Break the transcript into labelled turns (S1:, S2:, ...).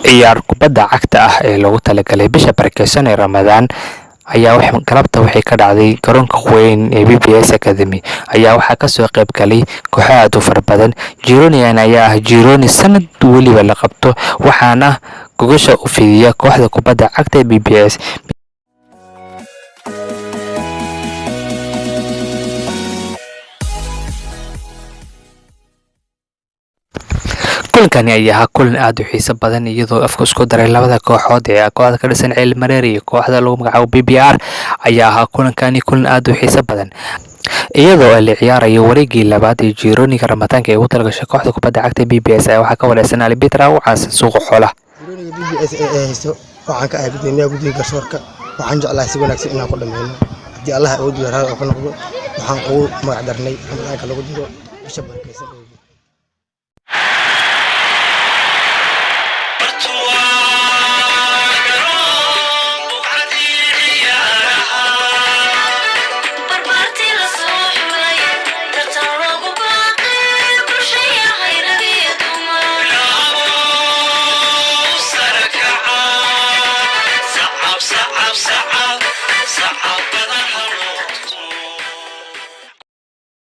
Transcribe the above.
S1: Ciyaar kubadda cagta ah ee loogu talagalay bisha barakeysan ee Ramadaan ayaa galabta waxay ka dhacday garoonka weyn ee BBS Academy. Ayaa waxaa kasoo qayb galay kooxo aad u fara badan. Jironian ayaa ah jironi sanad weliba la qabto, waxaana gogasha u fidiya kooxda kubadda cagta ee BBS. Kulankani ayaa ahaa kulan aad u xiiso badan, iyadoo afka isku daray labada kooxood ee kooxda ka dhisan Ceel Mareer iyo kooxda lagu magacaabo BBR. Ayaa ahaa kulankani kulan aad u xiiso badan, iyadoo la ciyaarayo wareegii labaad ee jirooniga Ramadaanka ee ugu talagashay kooxda kubadda cagta BBS. Ayaa waxaa ka wareysan Ali Bitra u caansan suuqa xoolaha.
S2: Jirooniga BBS ee ay haysto waxaan ka ahay gudoomiyaha guddiga garsoorka. Waxaan jeclahay si wanaagsan inaan ku dhameyno haddii Allah awood raali oo ka noqdo. Waxaan ugu magac darnay Ramadaanka lagu jiro bisha barakeysan.